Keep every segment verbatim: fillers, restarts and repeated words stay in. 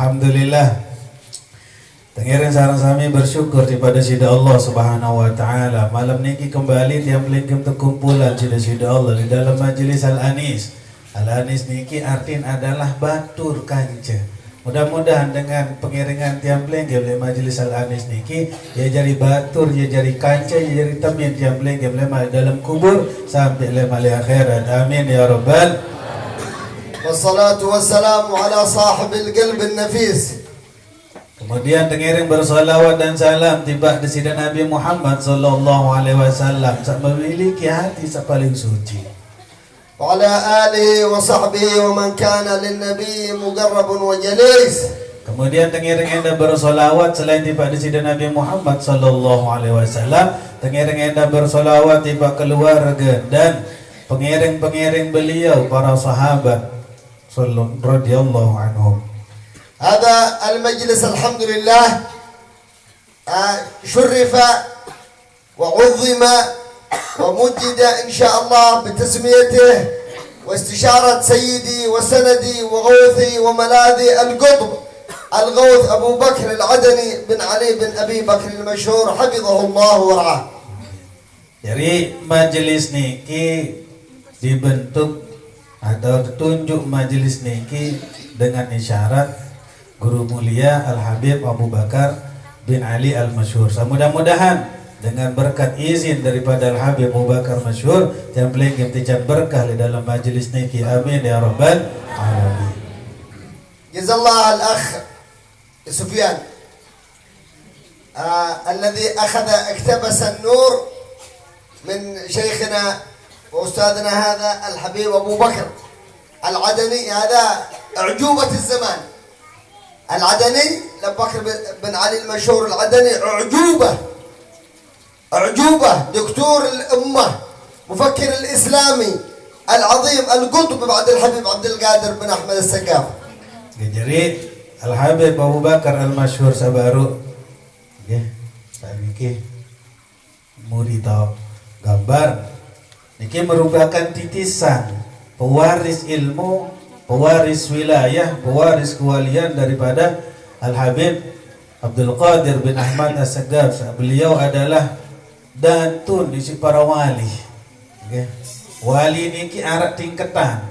Alhamdulillah. Tengiring sareng sami bersyukur kepada Sida Allah Subhanahu wa Ta'ala. Malam niki kembali tiang pelingkim tekumpulan Sida Sida Allah di dalam majelis Al-Anis. Al-Anis niki artin adalah batur kanca. Mudah-mudahan dengan pengiringan tiang pelingkim di majelis Al-Anis niki, ya jari batur, ya jari kanca, ya jari temin tiang pelingkim lema dalam kubur sampai lema di akhirat. Amin ya rabbal. Wassalatu wassalamu ala sahibil qalbin nafis. Kemudian tengiring bersalawat dan salam tiba di sida Nabi Muhammad sallallahu alaihi wasallam, sak memiliki hati sak paling suci. Wa ala alihi wa sahbihi wa man kana lin nabi muqarrabun wa jalis. Kemudian tengiring enda bersalawat selain tiba di sida Nabi Muhammad sallallahu alaihi wasallam, tengiring enda bersalawat tiba keluarga dan pengiring-pengiring beliau, para sahabat sallallahu radhiyallahu anhum. هذا المجلس الحمد لله، آه، شرف وعظم ومجد إن شاء الله بتسميته واستشارة سيدي وسندي وغوثي وملاذي القطب الغوث أبو بكر العدني بن علي بن أبي بكر المشهور حفظه الله ورعاه. Jadi majelis niki dibentuk atau ditunjuk majelis niki dengan isyarat Guru Mulia Al Habib Abu Bakar bin Ali Al Masyhur. Mudah-mudahan dengan berkat izin daripada Al Habib Abu Bakar Masyhur, tiang pelingkim tican berkah di dalam majelis niki. Amin ya rabbal alamin. جزا الله الأخ سفيان، آه، الذي أخذ، اقتبس النور من شيخنا وأستاذنا هذا الحبيب أبو بكر العدني، هذا أعجوبة الزمان. العدني، أبو بكر بن، بن علي المشهور العدني، أعجوبة، أعجوبة، دكتور الأمة، مفكر الإسلامي العظيم، القطب بعد الحبيب عبد القادر بن أحمد السقاف. Jadi, Al Habib Abu Bakar Al Masyhur sabaru. Nggih, sakniki muri tau gambar. Niki merupakan titisan pewaris ilmu, pewaris wilayah, pewaris kewalian daripada Al Habib Abdul Qadir bin Ahmad As-Segaf. Beliau adalah dantun di si para wali. Nggih. Wali niki arak tingketan.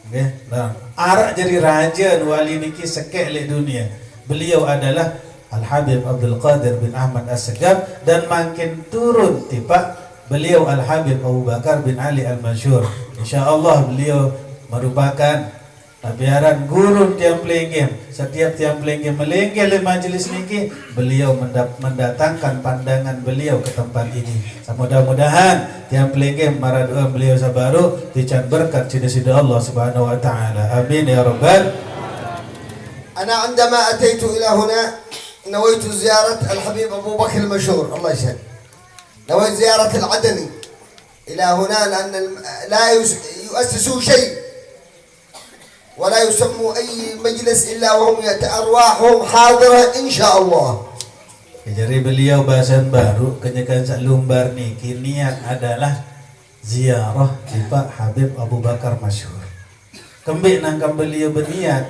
Nggih. Nah, arak jadi raja wali niki sekek lek dunia. Beliau adalah Al Habib Abdul Qadir bin Ahmad As-Segaf dan makin turun tipak beliau Al Habib Abu Bakar bin Ali Al Masyhur. Insya Allah beliau merupakan Nabiaran gurun tiang pelinggih. Setiap tiang pelinggih melinggih di majelis niki, beliau mendap-, mendatangkan pandangan beliau ke tempat ini. Mudah-mudahan tiang pelinggih maraduan beliau sabaru tican berkat sida-sida Allah Subhanahu wa taala. Amin ya rabbal. أنا عندما أتيت إلى هنا نويت زيارة الحبيب أبو بكر المشهور، الله يشهد. نويت زيارة العدني إلى هنا لأن الم-، لا يس-، يؤسسوا شيء ولا يسموا أي مجلس إلا وهم يت-، أرواحهم حاضرة إن شاء الله. Jadi beliau bahasan baru, kenyekan sak lumbar niki niat adalah ziarah tipak Habib Abu Bakar Masyhur. Kembik nangkam beliau berniat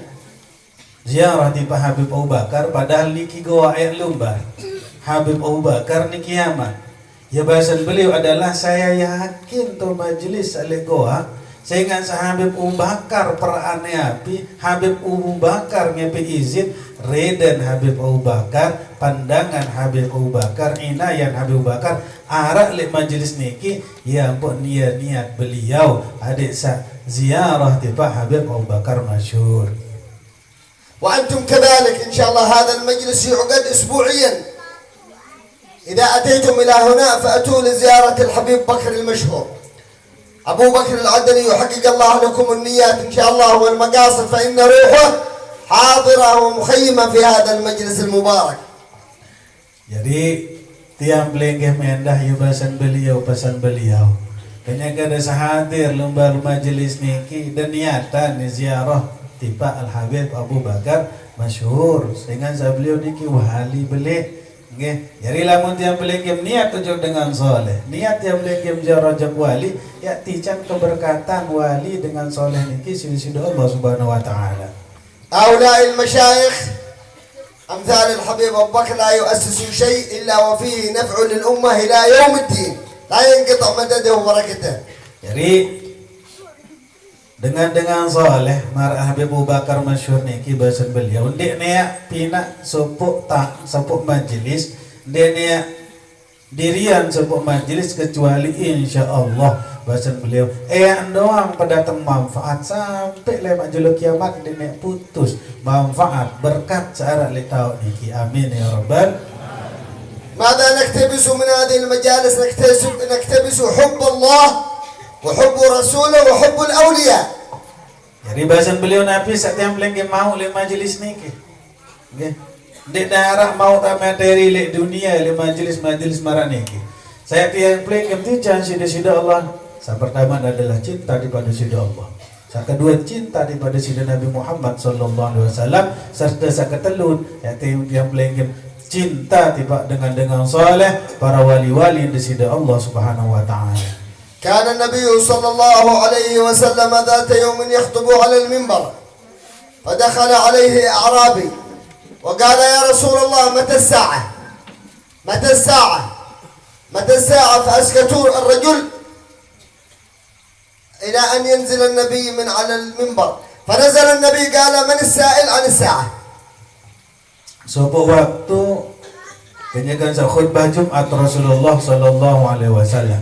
ziarah tipak Habib Abu Bakar, padahal niki goa ayat lumbar. Habib Abu Bakar niki amat. Ya, bahasan beliau adalah, saya yakin tu majelis saleh goa, sehingga sa Habib Abu Bakar perane api, Habib Abu Bakar ngepe izin, reden Habib Abu Bakar, pandangan Habib Abu Bakar, inayan Habib Abu Bakar, arak lek majelis niki, ya ampun, niat-niat beliau, adik sa ziarah tipak Habib Abu Bakar Masyhur. وأنتم كذلك إن شاء الله هذا المجلس يعقد أسبوعيا. إذا أتيتم إلى هنا فأتوا لزيارة الحبيب بكر المشهور. أبو بكر العدني يحقق الله لكم النيات إن شاء الله والمقاصد، فإن روحه حاضرة ومخيمة في هذا المجلس المبارك. Jadi, tiang pelinggih mendah ya bahasan beliau, pesan beliau. Kenyang kada sahadir lumbar majelis niki dan niatan ni ziarah tipak Al Habib Abu Bakar Masyhur. Sehingga sa beliau niki wali belik. Nggih. Jadi lamun tiang pelinggih niat tujuan dengan soleh, niat tiang pelinggih ziarah jak wali, ya tican keberkatan wali dengan soleh niki sida-sida Allah Subhanahu wa taala. هؤلاء المشايخ أمثال الحبيب أبو بكر لا يؤسس شيء إلا وفيه نفع للأمة إلى يوم الدين، لا ينقطع مدده وبركته. Jadi, dengan-dengan saleh, mar Habib Abu Bakar masyhur niki, basen beliau, ndeq neaq pinaq sopoq ta-, sopoq majelis, ndeq neaq dirian sopoq majelis kecuali insyaallah, basen beliau, eaq doang pedateng manfaat sampai lemaq jelo kiamat, ndeq neq putus manfaat berkat saq araq leq taoq niki. Amin ya rabbal. ماذا نقتبس من هذه المجالس؟ نقتبس، نقتبس حب الله وحب رسوله وحب الأولياء. Jadi basen beliau, napi saq tiang pelingke mauq leq majelis niki? Nggih. Ndeq araq mauq materi leq dunie leq majelis-majelis maraq niki. Saq tiang pelingke tican side-side Allah. Saq pertame adalah cinta tipaq side Allah. Saq kedue, cinta tipaq side Nabi Muhammad sallallahu alaihi wasallam. Serte saq ketelu, saq tiang, tiang pelingke cinta tipaq dengan-dengan saleh, para wali-wali side Allah Subhanahu wa Ta'ala. كان النبي صلى الله عليه وسلم ذات يوم يخطب على المنبر، فدخل عليه أعرابي وقال: يا رسول الله، متى الساعة؟ متى الساعة؟ متى الساعة؟ فأسكتوا الرجل إلى أن ينزل النبي من على المنبر، فنزل النبي قال: من السائل عن الساعة؟ Sopoq waktu kenyeken saq khutbah Jumat Rasulullah sallallahu alaihi wasallam.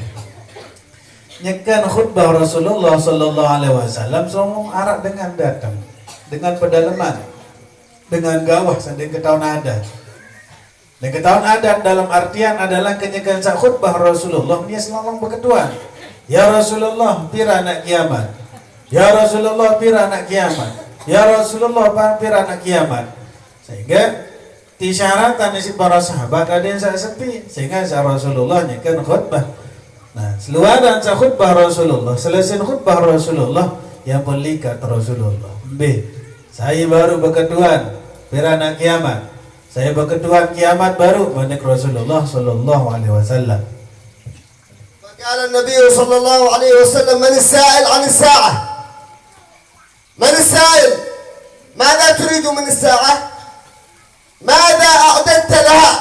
Nyeken khutbah Rasulullah sallallahu alaihi wasallam, song araq dengan dateng dengan pedaleman, dengan gawah saq ndeq ketaun adat. Ndeq ketaun adat dalam artian adalah kenyeken saq khutbah Rasulullah, nie selawang beketuan. Ya Rasulullah, pire anak kiamat? Ya Rasulullah, pire anak kiamat? Ya Rasulullah, pa-, pire anak kiamat? Sehingga tisyaratan isiq para sahabat adeqn saq sepi, sehingga saq Rasulullah nyeken khutbah. Nah, seluaran saq khutbah Rasulullah, selesin khutbah Rasulullah, yang pun likat Rasulullah. Mbe, sai baruq beketuan pire anak kiamat? Sai beketuan kiamat baruq, manik Rasulullah sallallahu alaihi wasallam. فقال النبي صلى الله عليه وسلم: من السائل عن الساعة؟ من السائل؟ ماذا تريد من الساعة؟ ماذا أعددت لها؟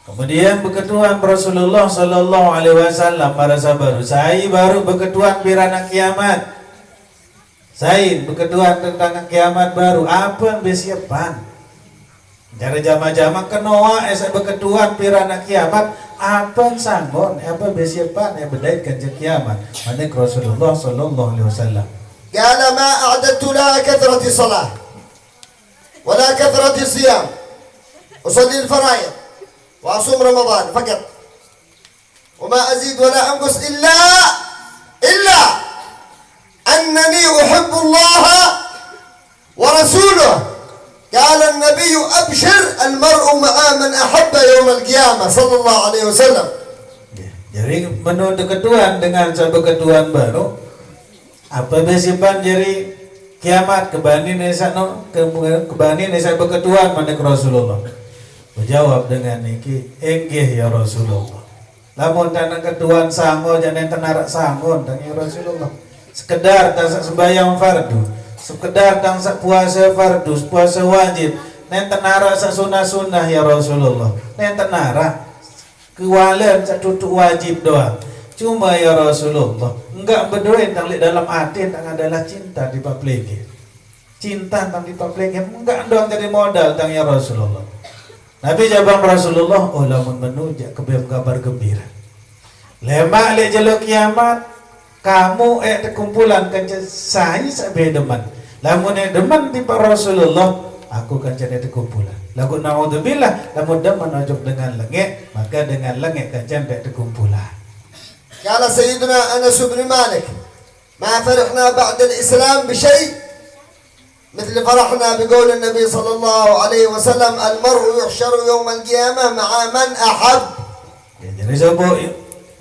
Kemudian beketuan Rasulullah sallallahu alaihi wasallam maraq saq baruq, sai baruq beketuan pire anak kiamat? Sai beketuan tentang kiamat baruq, ape mbe siepan? Jari jama-jama kenoaq saq beketuan pire anak kiamat, ape sangon, ape mbe siepan, eh, bedait kance kiamat? Manik Rasulullah sallallahu alaihi wasallam. قال: ما أعددت لها كثرة صلاة ولا كثرة صيام، أصلي الفرائض وأصوم رمضان فقط، وما أزيد ولا أنقص إلا، إلا أنني أحب الله ورسوله. قال النبي: أبشر، المرء مع من أحب يوم القيامة، صلى الله عليه وسلم. Jari, menurut ketuan dengan saq beketuan baruq, ape mbe siepan jari kiamat kebanin saq no, ke-, kebanin saq beketuan, manik Rasulullah. Bejawab dengan niki, "Inggih ya Rasulullah. Lamun tang ketuan sango, jaq nenten araq sangon tang ya Rasulullah. Sekedar tang saq sembahyang fardu, sekedar tang saq puase fardu, puase wajib, nenten araq saq sunah-sunah ya Rasulullah. Nenten araq. Kewalen saq tutuq wajib doang. Cuma ya Rasulullah, enggak bedoe tang leq dalem ate tang adalah cinta tipaq pelingke. Cinta tang tipaq pelingke, enggak doang jari modal tang ya Rasulullah." Napi jawaban Rasulullah? "Oh, lamun menu jaq kebem kabar gembire. Lemaq leq jelo kiamat, kamu eh tekumpulan kance sai saq be demen. Lamun eh demen tipaq Rasulullah, aku kance eh tekumpulan. Laguq naudzubillah, lamun demen ojok dengan lengeq, maka dengan lengeq kance eh tekumpulan." قال سيدنا أنس بن مالك: ما فرحنا بعد الإسلام بشيء مثل فرحنا بقول النبي صلى الله عليه وسلم: المرء يحشر يوم القيامة مع من أحب. Ya, jadi sopoq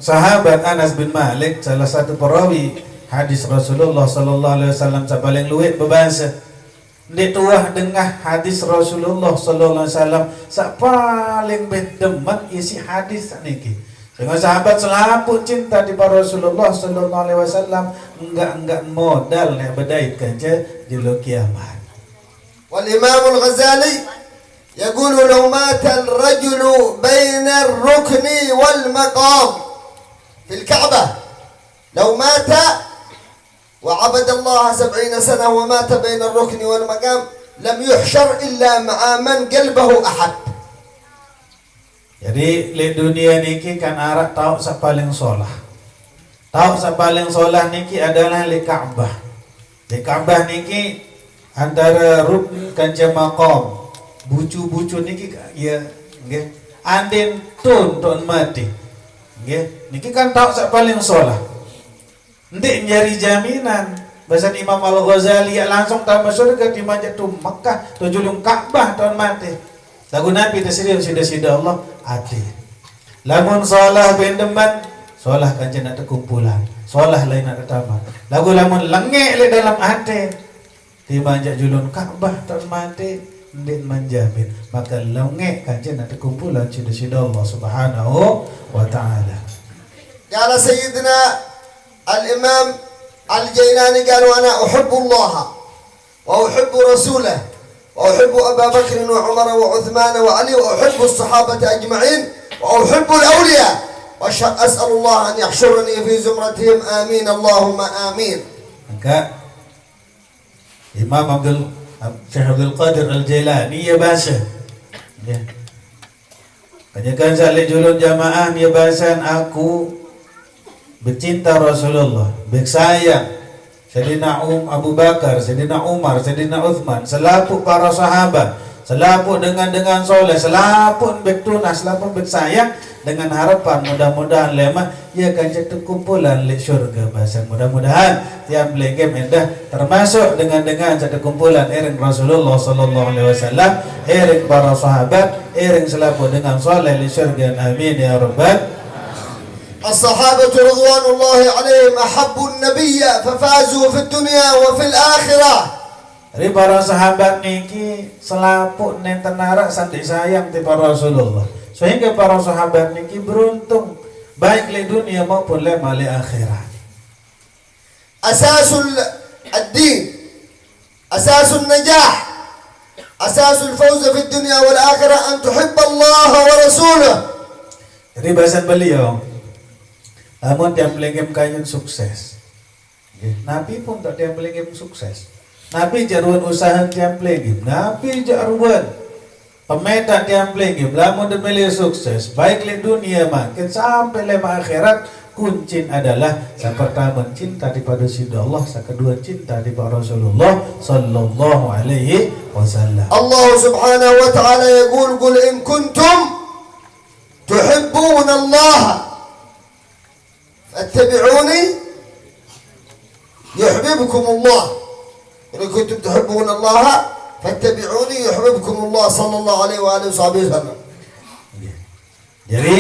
sahabat Anas bin Malik, salah satu perawi hadis Rasulullah sallallahu alaihi wasallam saq paling lueq bebase, ndeq tuah dengah hadis Rasulullah sallallahu alaihi wasallam saq paling be demen isiq hadis niki. Sehingga sahabat selapuq cinta tipaq Rasulullah sallallahu alaihi wasallam, enggak-enggak modal leq bedait kance jelo kiamat. والإمام الغزالي يقول: لو مات الرجل بين الركن والمقام في الكعبة، لو مات وعبد الله سبعين سنة ومات بين الركن والمقام لم يحشر إلا مع من قلبه أحب. Jadi, leq dunie niki kan araq taoq saq paling solah. Taoq saq paling solah niki adalah leq Ka'bah. Leq Ka'bah niki antare rukn kance maqam. Bucu-bucu niki, ye, nggih. Andin tun toqn mate. Nggih, niki kan taoq saq paling solah. Ndeq jari jaminan. Basen Imam Al-Ghazali, yaq langsung tame surge timaq jaq to Mekah, to julung Ka'bah toqn mate. Laguq napi teseriq siq Deside Allah? Ate. Lamun solah ben demen, solah kance naq tekumpulan, solah lain naq tetaman. Laguq lamun lengeq leq dalem ate, timaq jaq julun Ka'bah toqn mate, ndeq menjamin. Make lengeq kance naq tekumpulan siq Deside Allah Subhanahu wa Ta'ala. قال سيدنا الإمام الجيلاني، قال: وأنا أحب الله وأحب رسوله وأحب أبا بكر وعمر وعثمان وعلي وأحب الصحابة أجمعين وأحب الأولياء، وأسأل الله أن يحشرني في زمرتهم، آمين اللهم آمين. Maka Imam Abdul, Syekh Abdul Qadir Al-Jailani, ie base. Nggih. Kenyeken saq leq julun jamaah, ie basen, aku becinta Rasulullah, besayang Sayyidina Um-, Abu Bakar, Sayyidina Umar, Sayyidina Utsman, selapuq para sahabat, selapuq dengan-dengan soleh, selapuq bek tunas, selapuq bek sayang, dengan harepan mudah-mudahan lemaq ie kance tekumpulan leq surge. Basen mudah-mudahan tiang pelinggih endah termasuk dengan-dengan saq tekumpulan iring Rasulullah sallallahu alaihi wasallam, iring para sahabat, iring selapuq dengan soleh leq surge. Amin ya rabbal. الصحابة رضوان الله عليهم أحبوا النبي ففازوا في الدنيا وفي الآخرة. Jadi para sahabat niki selapuq nenten araq saq ndeq sayang tipaq Rasulullah. Sehingga para sahabat niki beruntung, baik leq dunie maupun lemaq leq akhirat. أساس ال-، الدين، أساس النجاح، أساس الفوز في الدنيا والآخرة أن تحب الله ورسوله. Jadi basen beliau, lamun tiang pelinggih kayun sukses, nggih, napi pun taoq tiang pelinggih sukses. Napi jaq ruen usahe tiang pelinggih, napi jaq ruen pemetaq tiang pelinggih, lamun ndeq mele sukses, baik leq dunie mangkin sampe lemaq akhirat, kuncin adalah saq pertame cinta tipaq Deside Allah, saq kedue cinta tipaq Rasulullah sallallahu alaihi wasallam. الله سبحانه وتعالى يقول: قل إن كنتم تحبون الله فاتبعوني يحببكم الله. قل إن كنتم تحبون الله فاتبعوني يحببكم الله، صلى الله عليه وآله وصحبه وسلم. Jadi,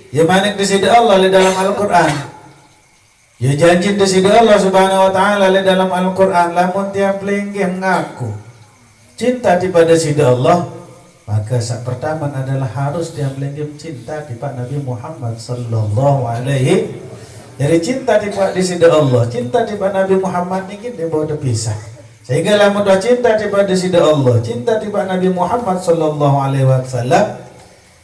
ie manik Deside Allah leq dalem Al-Qur'an. Ie janjin Deside Allah Subhanahu wa Ta'ala leq dalem Al-Qur'an, lamun tiang pelinggih ngaku cinta tipaq Deside Allah, maka saq pertame adalah harus tiang pelinggih cinta tipaq Nabi Muhammad sallallahu alaihi. Jadi cinta tipaq Deside Allah, cinta tipaq Nabi Muhammad niki ndeq bau tepisah. Sehingga lamun wah cinta tipaq Deside Allah, cinta tipaq Nabi Muhammad sallallahu alaihi wasallam,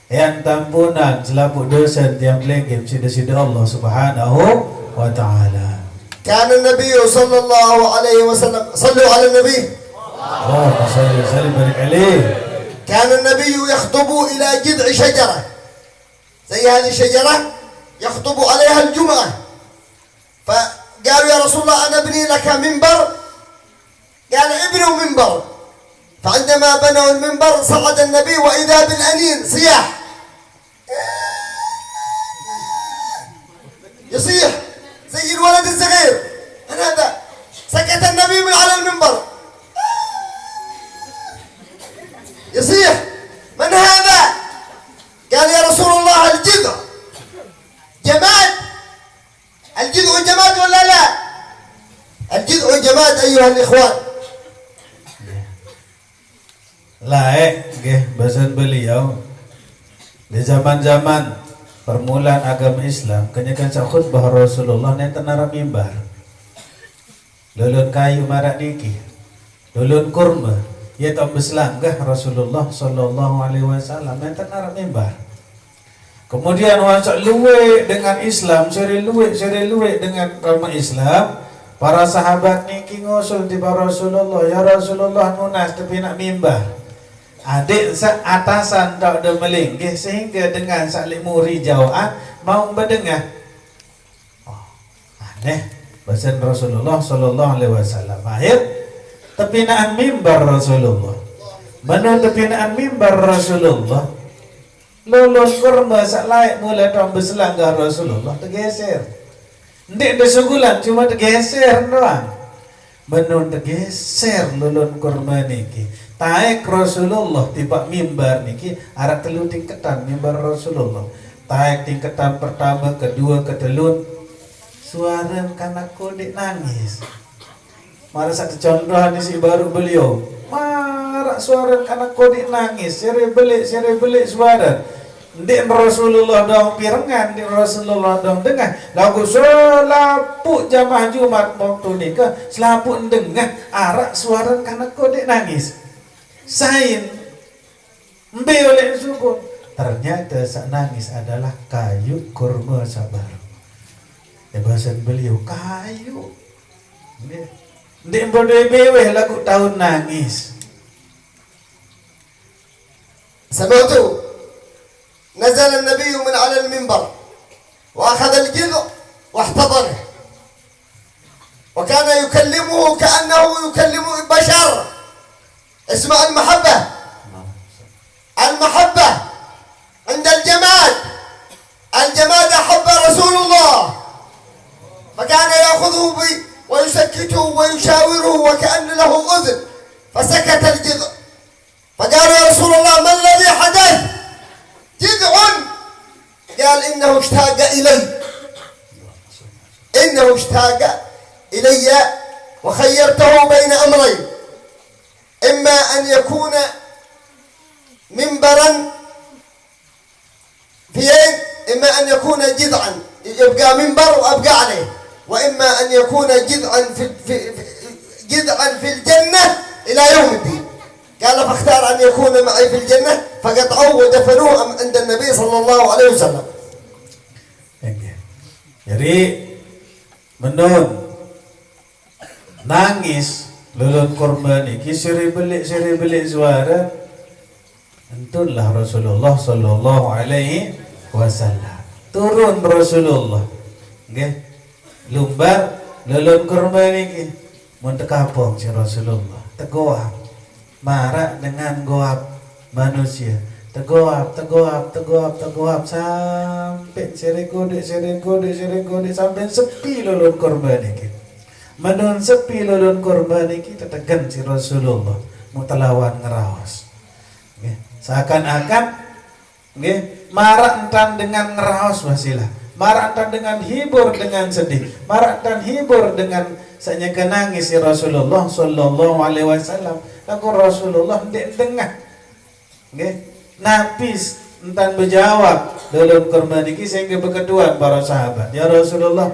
ean tampunan selapuq dose tiang pelinggih siq Deside Allah Subhanahu wa Ta'ala. كان النبي صلى الله عليه وسلم، صلوا على النبي. Allahumma shalli wa sallim barik alaih. كان النبي يخطب إلى جذع شجرة، زي هذه الشجرة، يخطب عليها الجمعة. فقالوا: يا رسول الله، أنا أبني لك منبر. قال: ابنوا منبر. فعندما بنوا المنبر صعد النبي وإذا بالأنين صياح، يصيح زي الولد الصغير. من هذا؟ سكت النبي من على المنبر، يصيح: من هذا؟ قال: يا رسول الله، الجذع جماد. الجذع جماد ولا لا؟ الجذع جماد أيها الإخوان. Laeq, nggih, basen beliau, leq zaman-zaman permulaan agame Islam, kenyeken saq khutbah Rasulullah nenten araq mimbar. Lolon kayu maraq niki, lolon kurme, Iya tau beselanggah Rasulullah sallallahu alaihi wasallam, enten arep mimbar. Kemudian, wah, saq lueq dengan Islam, sire lueq, sire lueq dengan agama Islam, para sahabat niki ngusul tipaq Rasulullah, "Ya Rasulullah, nunas tepinaq mimbar. Adeq saq atasan tau de melinggih, sehingge dengan saq leq muri jaoqan mauq bedengah." Oh, aneh, basen Rasulullah sallallahu alaihi wasallam. Akhir, tepinaqan mimbar Rasulullah. Meno tepinaqan mimbar Rasulullah, lolon kurme saq laeq mule tau beselanggah Rasulullah tegeser. Ndeq ndesugulan, cuma tegeser doang. Meno tegeser lolon kurme niki, taek Rasulullah tipaq mimbar niki araq telu tingketan mimbar Rasulullah. Taek tingketan pertame, kedue, ketelun, suare kanak kodeq nangis. Maraq saq tecontohan isiq baruq beliau. Maraq suare kanak kodeq nangis, sire beleq, sire beleq suare. Ndeq Rasulullah doang pirengan, ndeq Rasulullah doang dengah. Laguq selapuq jamaah Jumat waktu nike, selapuq dengah araq suare kanak kodeq nangis. Sain, mbe oleq sukun? Ternyate saq nangis adalah kayuq kurme saq baruq. Ya, basen beliau, kayuq. Nggih. Ndeq mbe doe beweh laguq taun nangis. سمعت نزل النبي من على المنبر وأخذ الجذع واحتضنه، وكان يكلمه كأنه يكلم بشر. اسمع المحبة، المحبة عند الجماد. الجماد أحب رسول الله، فكان يأخذه ب-، ويسكته ويشاوره وكأن له أذن، فسكت الجذع. فقال: "يا رسول الله، ما الذي حدث؟" جذع. قال: "إنه اشتاق إلي، إنه اشتاق إلي، وخيرته بين أمرين، إما أن يكون منبرا في، إما أن يكون جذعا، يبقى منبر وأبقى عليه، وإما أن يكون جذعا في، في، في، جذعا في الجنة إلى يوم الدين." قال: "فاختار أن يكون معي في الجنة." فقطعوه ودفنوه عند النبي صلى الله عليه وسلم. Nggih. Jadi, menun nangis lolon kurme niki sire beleq, sire beleq suare, entunlah Rasulullah sallallahu alaihi wasallam. Turun Rasulullah. Nggih. Lumbar lolon kurme niki. Mun tekapong siq Rasulullah, tegoap. Maraq dengan goap manusie. Tegoap, tegoap, tegoap, tegoap, sampe sire kodeq, sire kodeq, sire kodeq, sampe sepi lolon kurme niki. Menun sepi lolon kurme niki, tetegen siq Rasulullah, muq telawan ngeraos. Nggih. Seakan-akan, nggih, maraq entan dengan ngeraos wasilah. Maraq entan dengan hibur dengan sedih. Maraq entan hibur dengan saq nyeke nangis siq Rasulullah sallallahu alaihi wasallam. Laguq Rasulullah ndeq dengah. Nggih. Napi s-, entan bejawab lolon kurme niki sehingge beketuan para sahabat, "Ya Rasulullah,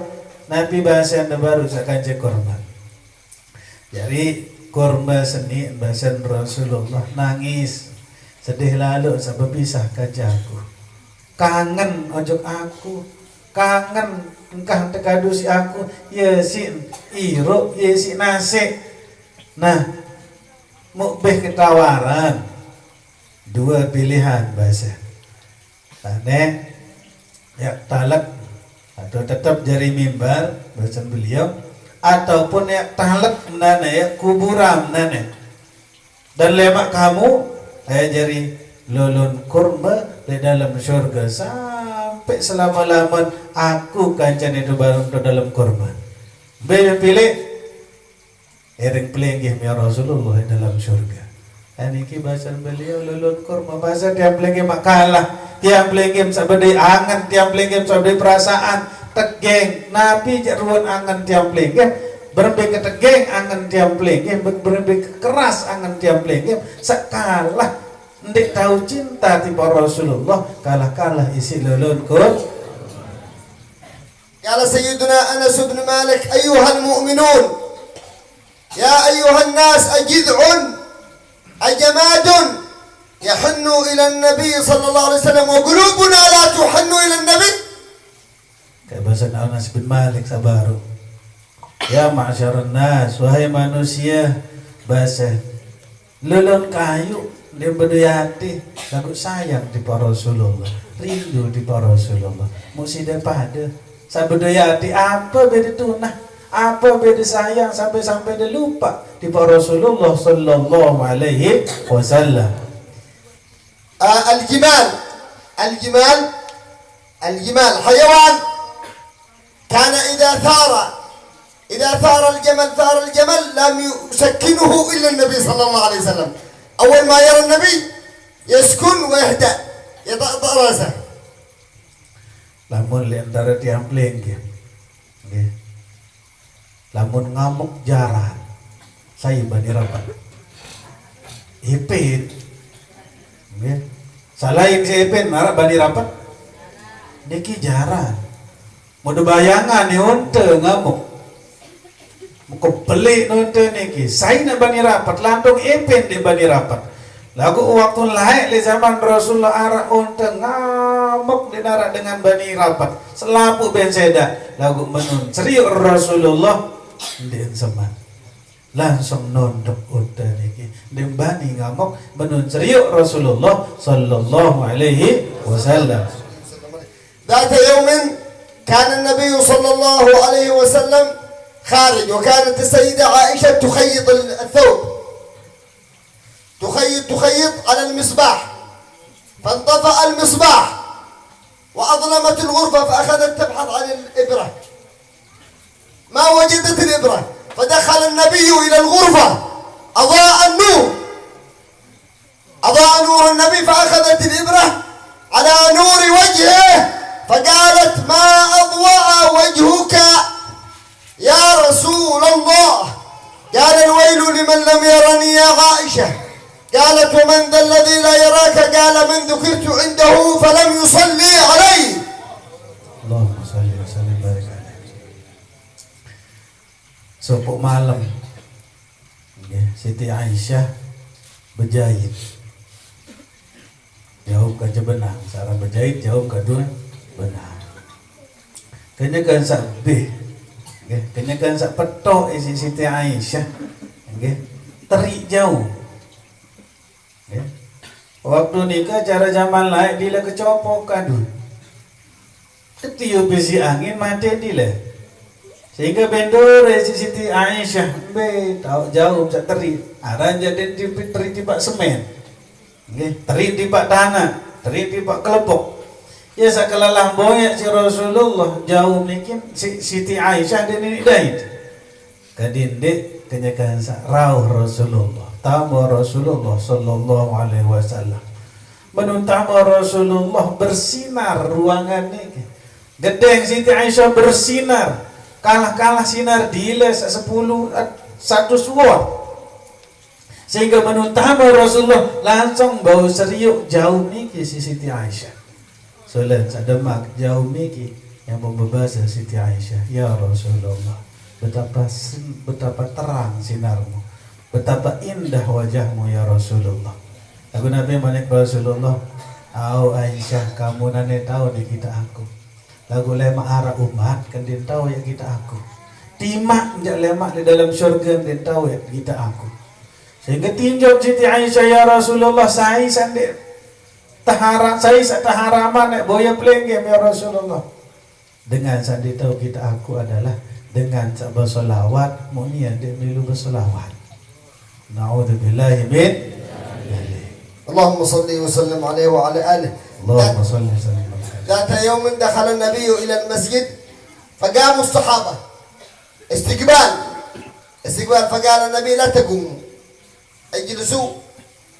napi bahasen baruq saq kance kurme?" Jari kurme seni basen Rasulullah nangis, sedih lalo saq bepisah kance aku. Kangen ojok aku, kangen engkah tekadu siq aku, ye siq irup, ye siq nasiq. Nah, muq bih ketawaran. Due pilihan base. Tane, yaq talek atau tetep jari mimbar, basen beliau, ataupun yaq talek nane, yaq kuburan nane. Dan lemaq kamu, eh, jari lolon kurme leq dalem surge sampe selame-lamen aku kancane tebareng to dalem kurme. Mbe pilih? Iring pelinggih miaq Rasulullah dalem surge. Eh, niki basen beliau lolon kurme, base tiang pelinggih maq kalah. Tiang pelinggih saq bedoe angen, tiang pelinggih saq bedoe perasaan. Tegeng, napi jaq ruen angen tiang pelinggih? Berembe ketegeng angen tiang pelinggih, be-, berembe kekeras angen tiang pelinggih, saq kalah ndeq tau cinta tipaq Rasulullah, kalah-kalah isiq lolon kur-. قال سيدنا أنس بن مالك: "أيها المؤمنون، يا أيها الناس، أجذع أجماد يحن إلى النبي صلى الله عليه وسلم وقلوبنا لا تحن إلى النبي؟ Kayak bahasa Anas bin Malik sabaru. Ya ma'syaran nas, wahai manusia, bahasa lulun kayu, dia berduyati, lagu sayang di Rasulullah, rindu di Rasulullah. Musida pada, saberduyati, apa beda tunah, apa beda sayang, sampai-sampai dia lupa di Rasulullah sallallahu alaihi wasallam. آه، الجمال، الجمال، الجمال حيوان كان إذا ثار، إذا ثار الجمل، ثار الجمل، لم يسكنه إلا النبي صلى الله عليه وسلم. أول ما يرى النبي يسكن ويهدأ، يطأطأ رأسه. Lamun li antara tiang pling, nggih. Nggih. Lamun ngamuk jaran, sai bani rapat. Ipin. Nggih. Salain si Ipin, narak bani rapat. Niki jaran. Mau bayangan ni unta ngamuk. Muka pelik unta niki. Sai nak bani rapat, lantung Ipin di bani rapat. Lagu waktu laik di zaman Rasulullah arak unta ngamuk di narak dengan bani rapat. Selapu ben seda. Lagu menun. Seriuk Rasulullah. Ndin seman. Langsung nondok unta niki. Ndin bani ngamuk menun seriuk Rasulullah sallallahu alaihi wasallam. ذات يوم كان النبي صلى الله عليه وسلم خارج، وكانت السيدة عائشة تخيط الثوب، تخيط، تخيط على المصباح، فانطفأ المصباح وأظلمت الغرفة، فأخذت تبحث عن الإبرة، ما وجدت الإبرة، فدخل النبي إلى الغرفة، أضاء النور، أضاء نور النبي، فأخذت الإبرة على نور وجهه، فقالت: "ما أضوأ وجهك يا رسول الله؟" قال: "الويل لمن لم يرني يا عائشة." قالت: "ومن ذا الذي لا يراك؟" قال: "من ذكرت عنده فلم يصلي علي." Allahumma salli wa sallim barik alaihi. Sopok malam, nggih, Siti Aisyah bejait. Jauh ka benang, sareng bejait jauh ka benang. Kenyekan sak bih, nggih, kenyekan sak petok isi Siti Aisyah, nggih, teri jauh. Nggih. Waktu nika cara zaman laik dile kecopok kadu. Ketiup bisi angin mate dile. Sehingga bendore si Siti Aisyah, mbe, tau jauh sak teri. Aran jadi teri tipak semen. Nggih, teri tipak tanah, teri tipak kelepok. Ya sakalalah boyek si Rasulullah, jauh mungkin si Siti Aisyah dan ini dait. Kadin dik kenyekan sak rauh Rasulullah, tambah Rasulullah sallallahu alaihi wasallam. Menun tambah Rasulullah bersinar ruangan niki. Gedeng Siti Aisyah bersinar. Kalah-kalah sinar dile sak sepuluh, eh, satu suar. Sehingga menun tambah Rasulullah langsung bau seriuk jauh niki si Siti Aisyah. Solen sak Demak jauh niki yang membebasa Siti Aisyah. Ya Rasulullah, betapa sen-, betapa terang sinarmu, betapa indah wajahmu ya Rasulullah. Lagu Nabi manik Rasulullah, "Au Aisyah, kamu nane tahu ni kita aku. Lagu lemak arak umat kan din tahu ya kita aku. Timak jak lemak di dalam syurga din tahu ya kita aku." Sehingga tinjau Siti Aisyah, "Ya Rasulullah, sai sandi tahara-, sai sak taharaman nek boya pelenggem ya Rasulullah." Dengan sandi tahu kita aku adalah dengan sak bersolawat, muni ade milu bersolawat. Naudzubillahi min dzalik. اللهم صل وسلم عليه وعلى آله. Allahumma salli wa sallim. ذات يوم دخل النبي إلى المسجد فقام الصحابة استقبال، استقبال، فقال النبي: "لا تقوموا، اجلسوا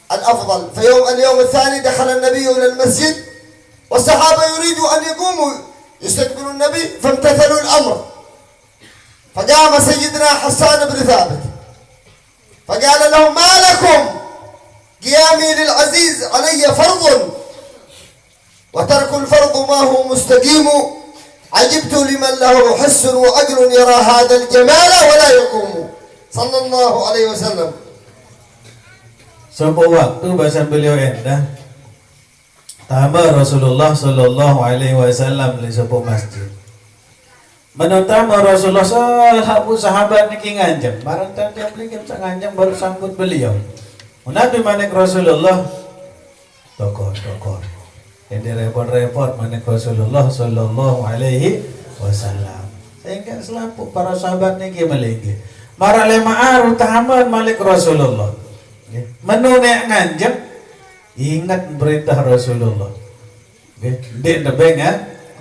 الأفضل." فيوم، اليوم الثاني دخل النبي إلى المسجد والصحابة يريدوا أن يقوموا يستقبلوا النبي، فامتثلوا الأمر، فقام سيدنا حسان بن ثابت فقال لهم: "ما لكم؟ قيامي للعزيز علي فرض، وترك الفرض ما هو مستقيم. عجبت لمن له حس وعقل يرى هذا الجمال ولا يقوم." صلى الله عليه وسلم. Sopo waktu bahasan beliau endah, tama Rasulullah sallallahu alaihi wasallam li sopo masjid. Mano tama Rasulullah, sahabat, sahabat niki nganjeng. Marang tadi beliau sa nganjeng baru sambut beliau. Nabi manik Rasulullah, tokon, tokon. Jadi repot-repot manik Rasulullah sallallahu alaihi wasallam. Sehingga selapuh para sahabat niki malinggih. Marang lema aru taman manik Rasulullah. Nggih. Mano nek nganjeng, ingat perintah Rasulullah. Nggih, ndik nebeng ya,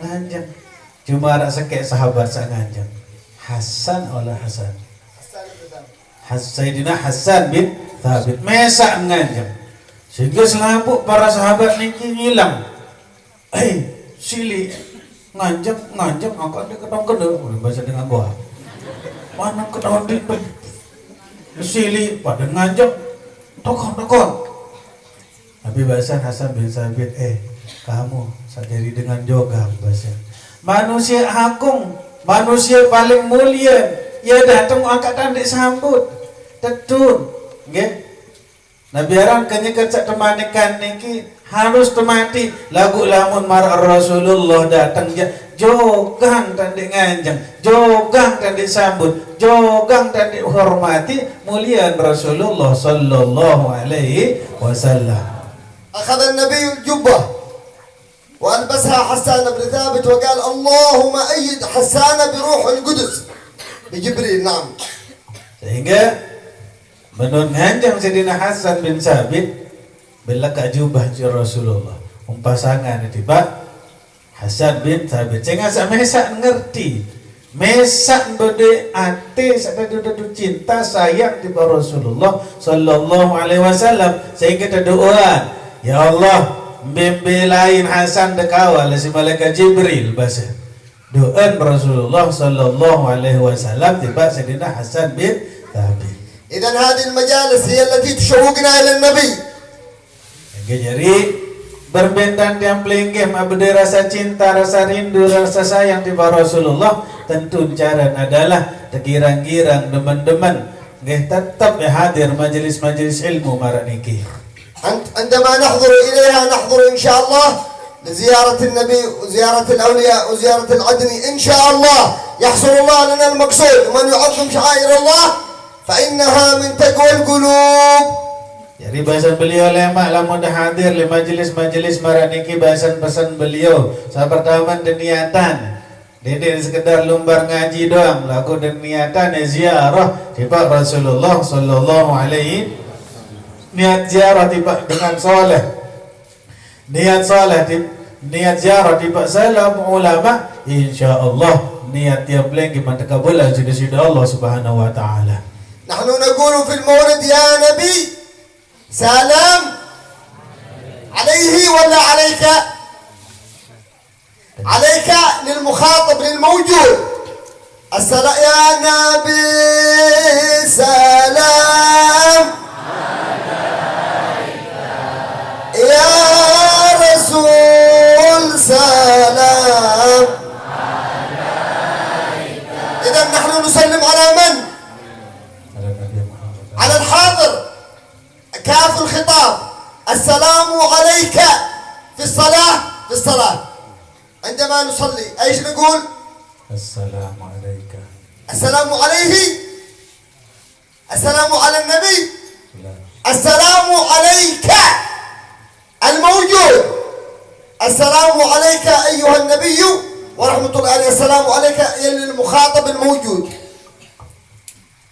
nganjeng. Cuma arak sekek sahabat sa nganjeng. Hasan oleh Hasan. Has-, Sayyidina Hasan bin Thabit. Mesak nganjeng. Sehingga selapuh para sahabat niki ngilang. "Hei, sili, nganjeng, nganjeng, angkat dia ketong kena." Udah bahasa dengan gua. Mana ketong di sili pada nganjeng. Tokon, tokon. Tapi bahasan Hasan bin Sabit, "Eh, kamu sadari dengan jogang," bahasan. "Manusia agung, manusia paling mulia, ia datang angkat tandik sambut." Tedun, nggih. Nah, biaran kenyeken sak temanikan niki harus temati. Lagu lamun mar Rasulullah datang ja, jogang tandik nganjeng, jogang tandik sambut, jogang tandik hormati, mulian Rasulullah sallallahu alaihi wasallam. أخذ النبي الجبة وألبسها حسان بن ثابت وقال: "اللهم أيد حسان بروح القدس"، بجبريل، نعم. Sehingga menun nganjeng Sayyidina Hasan bin Sabit, belaka jubah ci Rasulullah. Umpasangan tiba Hasan bin Sabit. Sehingga sa mesak ngerti. Mesak bede ate sa dadu cinta sayang tiba Rasulullah sallallahu alaihi wasallam. Sehingga tedoa, "Ya Allah, bembelain Hasan dekawa si malaikat Jibril," bahasa. Doan Rasulullah sallallahu alaihi wasallam tiba Sayyidina Hasan bin Thabit. إذن هذه المجالس هي التي تشوقنا إلى النبي. Jadi, berbentan tiang pelinggih, mabede rasa cinta, rasa rindu, rasa sayang tiba Rasulullah, tentu cara adalah tegirang-girang, demen-demen. Nggih, tetap ya hadir majelis-majelis ilmu marak niki. عند-، عندما نحضر إليها، نحضر إن شاء الله لزيارة النبي وزيارة الأولياء وزيارة العدني. إن شاء الله يحصل الله لنا المقصود. ومن يعظم شعائر الله فإنها من تقوى القلوب. Jadi bahasan beliau lemak lamun dah hadir di majelis-majelis marak niki, bahasan pesan beliau. Sa pertama niatan. Dede sekedar lumbar ngaji doang, lagu dan niatan ya ziarah tiba Rasulullah sallallahu alaihi. Niat ziarah tiba dengan soleh. Niat soleh tib-, niat ziarah tiba salam ulama, insya Allah niat tiap lagi mantak kabul sudah sudah Allah Subhanahu wa Ta'ala. نحن نقول في المولد: يا نبي، سلام عليه ولا عليك؟ عليك للمخاطب، للموجود. السلام يا نبي، سلام. يا رسول، سلام. إذا نحن نسلم على من؟ على الحاضر. كاف الخطاب. السلام عليك في الصلاة، في الصلاة. عندما نصلي، أيش نقول؟ السلام عليك. السلام عليه. السلام على النبي. لا. السلام عليك الموجود. السلام عليك أيها النبي ورحمة الله عليه. السلام عليك يا المخاطب الموجود.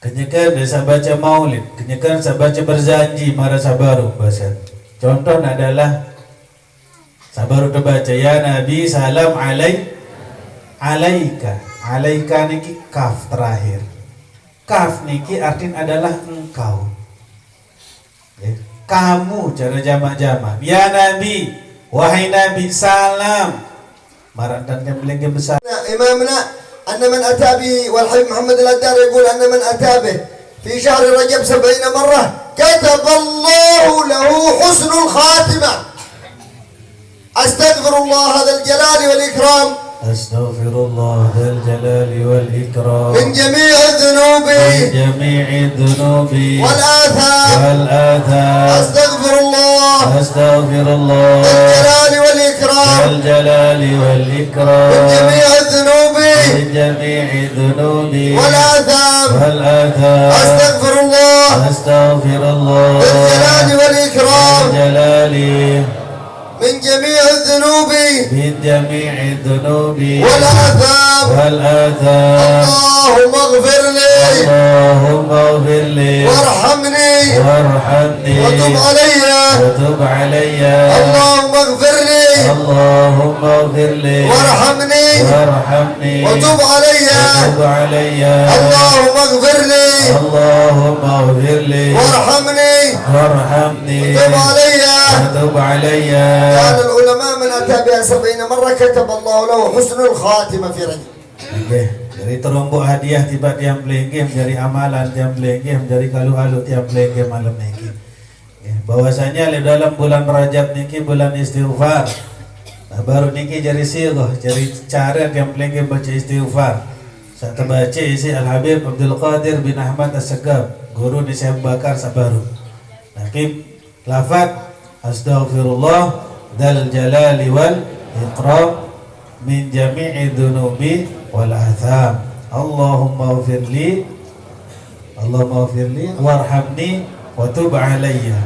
Kenyekan dia sa baca maulid, kenyekan sa baca berjanji mara sa baru baca. Contoh adalah sa baru terbaca, "Ya Nabi, salam alai-, alaika." Alaika niki kaf terakhir. Kaf niki artin adalah engkau. Ya, kamu cara jamak-jamak. "Ya Nabi, wahai Nabi, salam." Marantan kan belengke besar. إمامنا أن من أتى ب-، والحبيب محمد الأدار يقول أن من أتى به في شهر رجب سبعين مرة كتب الله له حسن الخاتمة. أستغفر الله ذا الجلال والإكرام أستغفر الله ذا الجلال والإكرام من جميع الذنوب من جميع الذنوب والآثام. والآثام. أستغفر الله أستغفر الله ذا الجلال والإكرام ذا الجلال والإكرام من جميع الذنوب من جميع الذنوب والآثام. والآثام. أستغفر الله أستغفر الله ذا الجلال والإكرام ذا الجلال من جميع الذنوب من جميع الذنوب والآثام. والآثام. اللهم اغفر لي اللهم اغفر لي وارحمني وارحمني وتب علي وتب علي. اللهم اغفر لي اللهم اغفر لي وارحمني وارحمني وتب علي. وتب علي. اللهم اغفر لي اللهم اغفر لي وارحمني وارحمني وتب علي. وتب علي. قال العلماء: من أتى بها سبعين مرة كتب الله له حسن الخاتمة في رجب. Nggih, jadi terombok hadiah tiba tiang pelinggih, jadi amalan tiang pelinggih, jadi kalu-alu tiang pelinggih malam niki. Nggih, bahwasanya di dalam bulan Rajab niki bulan istighfar. Nah, baru niki jadi sirah, jadi cara tiang pelinggih baca istighfar. Saya terbaca isi Al Habib Abdul Qadir bin Ahmad As-Segaf, guru ni saya bakar sabaru. Tapi lafaz astaghfirullah dzal jalali wal ikram min jami'i dzunubi wal atham. Allahumma ghfirli Allahumma ghfirli warhamni wa tub alayya.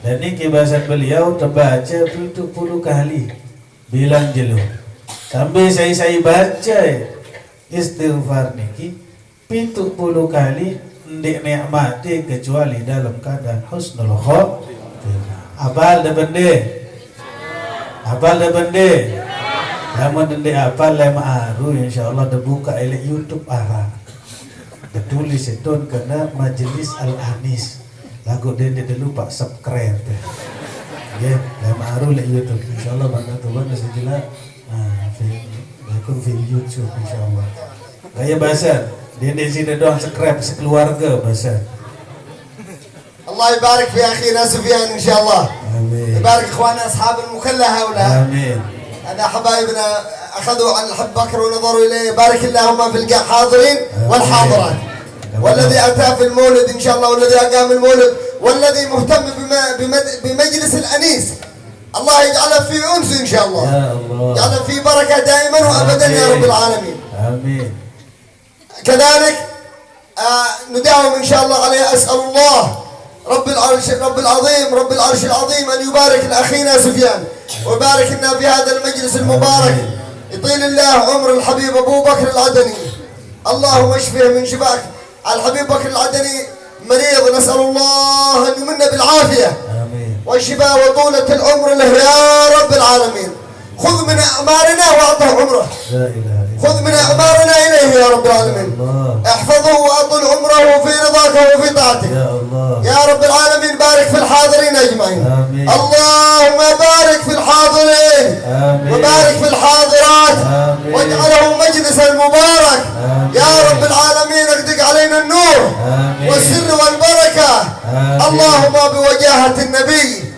Dan ni kibasan beliau terbaca tujuh puluh kali bilang jelo. Sambil saya-saya baca istighfar niki pitu puluh kali ndik nikmati kecuali dalam keadaan husnul khotimah. Apal dah bende? Apal dah bende? Lamun ndik apal, lema aru insyaallah dibuka elek YouTube arang. Ditulis itu kena Majelis Al Anis. Lagu dia dia lupa subscribe. Ya, lema aru lek YouTube. Insyaallah bangga Tuhan masih jelas. Ah, film, aku film YouTube insyaallah. Gaya bahasa, dia di sini doang subscribe sekeluarga bahasa. الله يبارك في أخينا سفيان إن شاء الله. آمين. يبارك إخواننا أصحاب المكلا هؤلاء. آمين. هذا حبايبنا أخذوا عن الحب بكر ونظروا إليه. بارك اللهم في الحاضرين آمين. والحاضرات. آمين. والذي أتى في المولد إن شاء الله، والذي أقام المولد، والذي مهتم بم-، بمد-، بمجلس الأنيس. الله يجعله في أنس إن شاء الله. يا الله. يجعله في بركة دائما وأبدا يا رب آمين. العالمين. آمين. كذلك، آه، نداوم إن شاء الله عليه. أسأل الله رب العرش، رب العظيم، رب العرش العظيم أن يبارك لأخينا سفيان، ويبارك لنا في هذا المجلس المبارك. آمين. يطيل الله عمر الحبيب أبو بكر العدني. اللهم اشفه من شفاك. الحبيب بكر العدني مريض، نسأل الله أن يمن بالعافية. آمين. والشفاء وطولة العمر له يا رب العالمين. خذ من أعمارنا وأعطه عمره. لا إله إلا خذ من الله. أعمارنا إليه يا رب العالمين. الله. احفظه وأطل عمره في رضاك وفي طاعتك. يا الله. يا رب العالمين، بارك في الحاضرين أجمعين. آمين. اللهم بارك في الحاضرين. آمين. وبارك في الحاضرات. آمين. واجعله مجلسا مبارك. آمين. يا رب العالمين، اغدق علينا النور. آمين. والسر والبركة. آمين. اللهم بوجاهة النبي. آمين.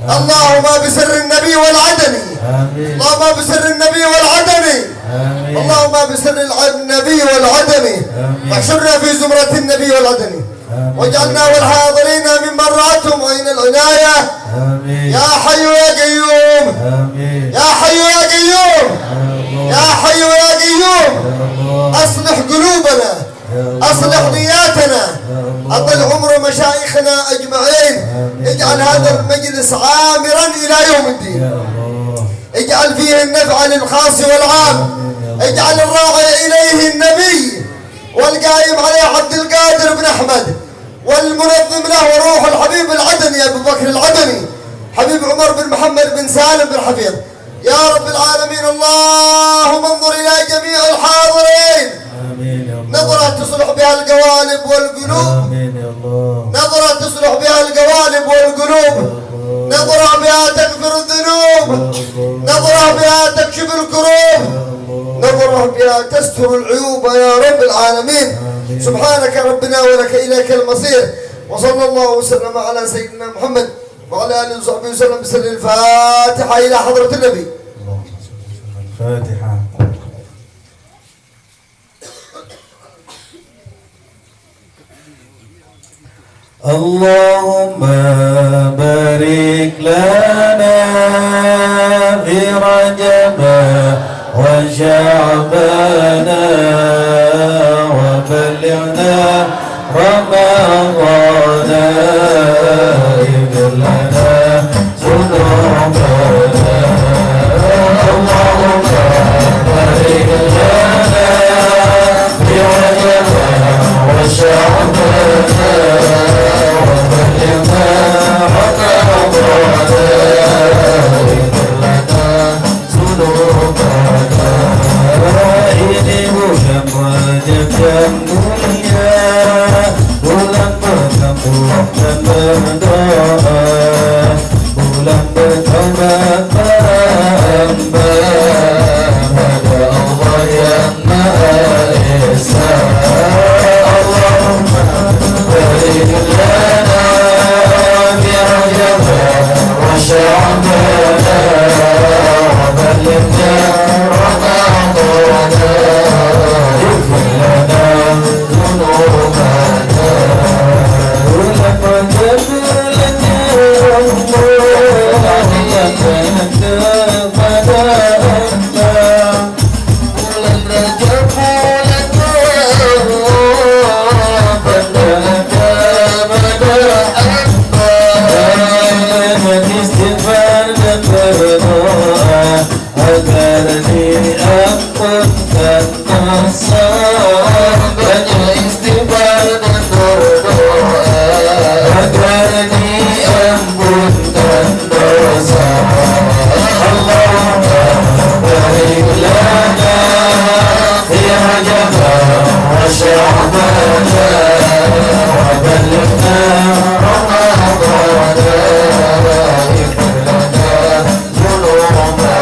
اللهم بسر النبي والعدني. آمين. اللهم بسر النبي والعدني. آمين. اللهم بسر الع-، النبي والعدني. آمين. واحشرنا في زمرة النبي والعدني. آمين. واجعلنا والحاضرين ممن رأتهم عين العناية. آمين. يا حي يا قيوم. آمين. يا حي يا قيوم. يا الله. يا حي يا قيوم. يا الله. أصلح قلوبنا. يا الله. أصلح نياتنا. يا الله. أطل عمر مشايخنا أجمعين. آمين. اجعل هذا المجلس عامرا إلى يوم الدين. يا الله. اجعل فيه النفع للخاص والعام. آمين يا الله. اجعل الراعي إليه النبي والقائم عليه عبد القادر بن أحمد، والمنظم له روح الحبيب العدني أبو بكر العدني، حبيب عمر بن محمد بن سالم بن حفيظ. يا رب العالمين، اللهم انظر إلى جميع الحاضرين. آمين يا الله. نظرة تصلح بها القوالب والقلوب. آمين يا الله. نظرة تصلح بها القوالب والقلوب. يا الله. نظرة بها تغفر الذنوب. يا الله. نظرة بها تكشف الكروب. يا الله. نظرة بها تستر العيوب يا رب العالمين. آمين. سبحانك ربنا ولك إليك المصير. وصلى الله وسلم على سيدنا محمد وعلى آله وصحبه وسلم بسر الفاتحة إلى حضرة النبي. اللهم صل وسلم. الفاتحة. اللهم بارك لنا في رجب وشعبان وبلغنا رمضان. اغفر لنا ذنوبنا. اللهم بارك لنا في رجب وشعبان وبلغنا رمضان. اغفر لنا ذنوبنا. Ini bulan Rajab yang mulia, bulan bertemu dan berdoa, bulan bertaubat para hamba pada Allah yang Maha Esa. اللهم بارك لنا في رجب وشعبان وبلغنا رمضان. اغفر لنا ذنوبنا. Bulan Rajab, bulan yang berkah kepada Allah. Bulan Rajab, bulan yang berkah kepada Allah. Banyak istighfar dan berdoa agar diampunkan dosa. Banyak istighfar dan berdoa agar diampunkan dosa. اللهم بارك لنا في رجب وشعبان وبلغنا رمضان. اغفر لنا ذنوبنا.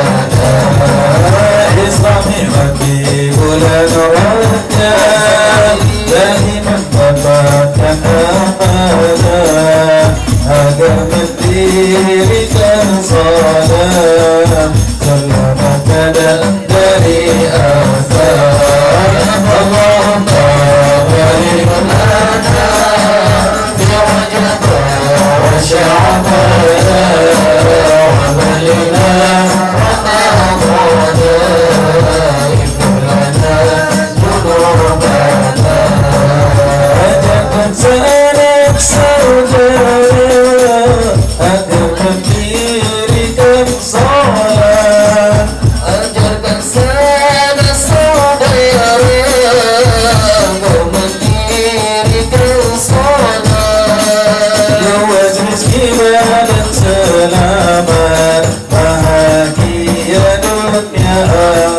Islami Rabbi bulan Rajab, dari mendapatkan amanah agar mendirikan salat, selamat badan dari azab. اللهم بارك لنا في رجب وشعبان وبلغنا رمضان. اغفر لنا ذنوبنا. Ajarkan sanak saudara agar mendirikan salat. Ajarkan sanak saudara agar mendirikan salat. Luas rezeki dan selamat, bahagia dunia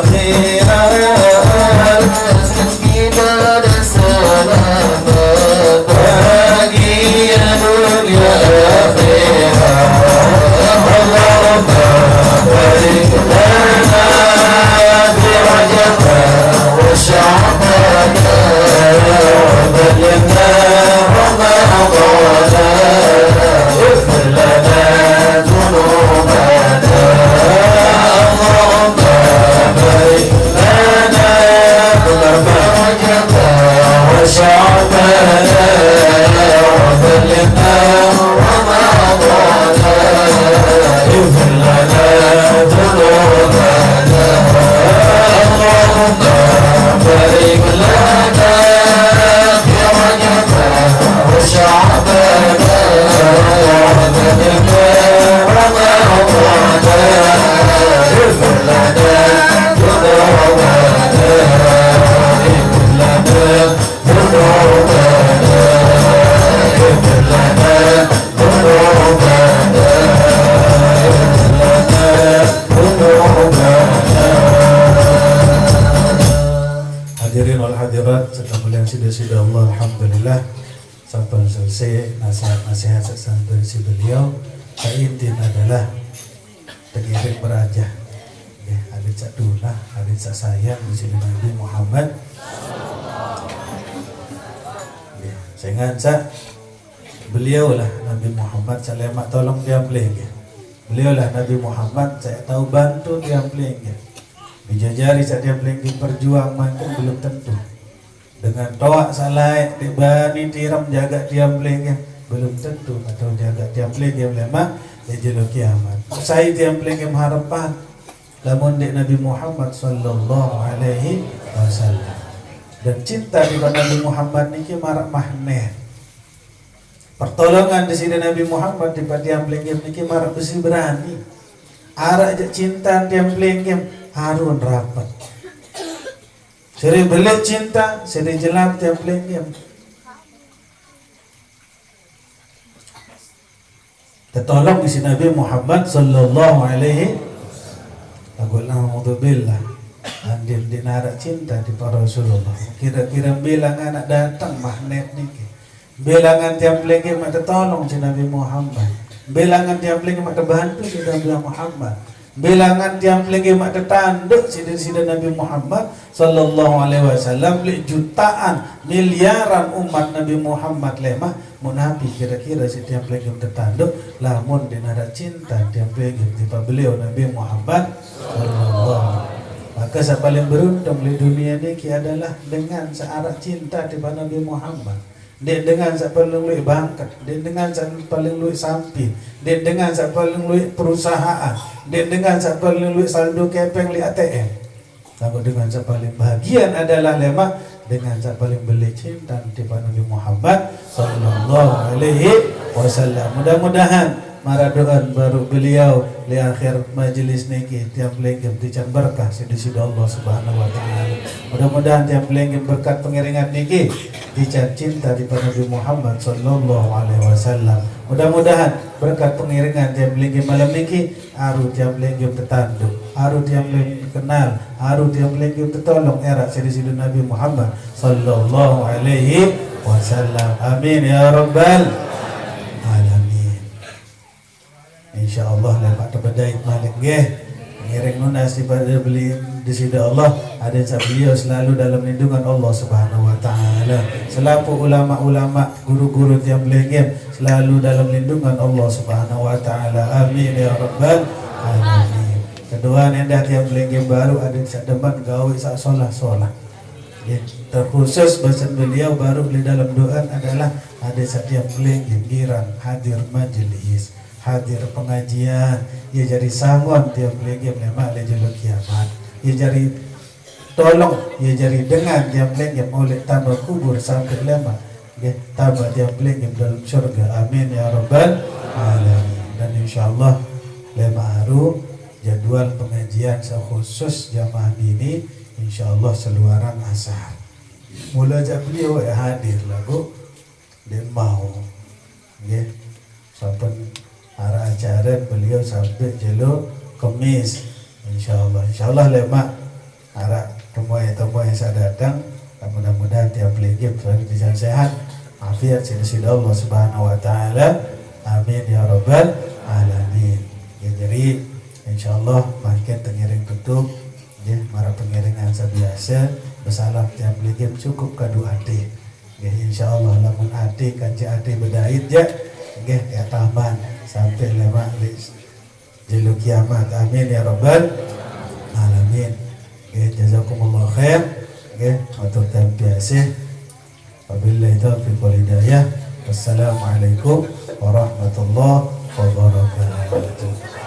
akhirat. Rezeki dan selamat, bahagia dunia akhirat. اللهم بارك لنا في رجب وشعبان وبلغنا رمضان. اغفر لنا ذنوبنا. اللهم بارك لنا في رجب وشعبان وبلغنا رمضان. اغفر لنا ذنوبنا. اللهم بارك لنا في رجب وشعبان وبلغنا رمضان. اغفر لنا ذنوبنا. اغفر لنا ذنوبنا. اغفر لنا ذنوبنا. اغفر لنا ذنوبنا. Hadirin wal hadirat, sedang mulia sida-sida Allah, alhamdulillah. Sampun selesai nasihat-nasihat saq sampun si beliau. Saq intin adalah tengiring berajah. Nggih, alit saq tunah, alit saq sayang di sini Nabi Muhammad. Nggih, sing ngancak beliaulah Nabi Muhammad saq lemaq tolong tiang beli, nggih. Beliaulah Nabi Muhammad saq tau bantu tiang beli, nggih. Bijajari saq tiang beli nggih perjuang mangkin belum tentu. Dengan toaq saq laeq ndeq bani tirem jagaq tiang beli, nggih. Belum tentu atau jaga tiang pelinggih lemak di jelo kiamat. Sai tiang pelinggih harepan lamun ndeq Nabi Muhammad sallallahu alaihi wasallam. Dan cinta tipaq Nabi Muhammad niki maraq magnet. Pertolongan Deside Nabi Muhammad tipaq tiang pelinggih niki maraq besi berani. Araq jaq cinta tiang pelinggih harun rapet. Side beleq cinta, side jelap tiang pelinggih. Tetolong isiq Nabi Muhammad sallallahu alaihi. Laguq naudzubillah. Andin ndeq naraq cinta tipaq Rasulullah. Kire-kire mbe langan anak dateng magnet niki. Mbe langan tiang pelinggih maq tetolong siq Nabi Muhammad. Mbe langan tiang pelinggih maq tebantu siq Nabi Muhammad. Mbe langan tiang pelinggih maq tetanduq siq Deside Nabi Muhammad sallallahu alaihi wasallam leq jutaan, miliaran umat Nabi Muhammad lemaq. Mun napi kire-kire siq tiang pelinggih tetanduq, lamun ndeq naraq cinta tiang pelinggih tipaq beliau Nabi Muhammad sallallahu. Maka saq paling beruntung leq dunie niki adalah dengan saq araq cinta tipaq Nabi Muhammad. Ndeq dengan saq paling lueq bangket, ndeq dengan saq paling lueq sampi, ndeq dengan saq paling lueq perusahaan, ndeq dengan saq paling lueq saldo kepeng leq A T M. Laguq dengan saq paling bahagian adalah lemaq dengan saq paling beleq cinta tipaq Nabi Muhammad sallallahu alaihi wasallam. Mudah-mudahan maraq doan baruq beliau leq akhir majelis niki, tiang pelinggih tican berkah siq Deside Allah Subhanahu wa Ta'ala. Mudah-mudahan tiang pelinggih berkat pengiringan niki tican cinta tipaq Nabi Muhammad sallallahu alaihi wasallam. Mudah-mudahan berkat pengiringan tiang pelinggih malem niki, aru tiang pelinggih tetanduq, aru tiang pelinggih kenal, aru tiang pelinggih tetolong eraq siq Deside Nabi Muhammad sallallahu alaihi wasallam. Amin ya rabbal alamin. Insyaallah lemaq tebedait malik nggih. Ngiring nunas tipaq beliau Deside Allah, adeq saq beliau selalu dalam lindungan Allah Subhanahu wa Ta'ala. Selapuq ulama-ulama, guru-guru tiang pelinggih selalu dalam lindungan Allah Subhanahu wa Ta'ala. Amin ya rabbal alamin. Kedoan endah tiang pelinggih baruq adeq saq demen gawe saq solah-solah. Nggih, terkhusus basen beliau baruq leq dalem doan adalah adeq saq tiang pelinggih girang hadir majelis, hadir pengajian, ie jari sangon tiang pelinggih lemaq leq jelo kiamat. Ie jari tolong, ie jari dengan tiang pelinggih oleq tambah kubur sampe lemaq, nggih, tambah tiang pelinggih dalem surga. Amin ya rabbal alamin. Dan insyaallah lemaq aru jadwal pengajian saq khusus jamaah bini, insyaallah seluaran asar. Mula jaq beliau hadir laguq ndeq mauq. Nggih. Sampun araq acare beliau sampe jelo Kemis. Insyaallah, insyaallah lemaq araq temuai-temuai saq dateng. Mudah-mudahan tiang pelinggih selalu pisan sehat, afiat siq Deside Allah Subhanahu wa Ta'ala. Amin ya rabbal alamin. Ya, jari insyaallah mangkin tengiring tutup, nggih, maraq pengiringan saq biase, besalam tiang pelinggih cukup kadu ati. Nggih, insyaallah lamun ati kance ati bedait jaq, nggih, ya taman sampe lemaq leq jelo kiamat. Amin ya rabbal alamin. Nggih, jazakumullah khair. Nggih, matur tampi asih. Wabillahi taufiq wal hidayah. Wassalamualaikum warahmatullahi wabarakatuh.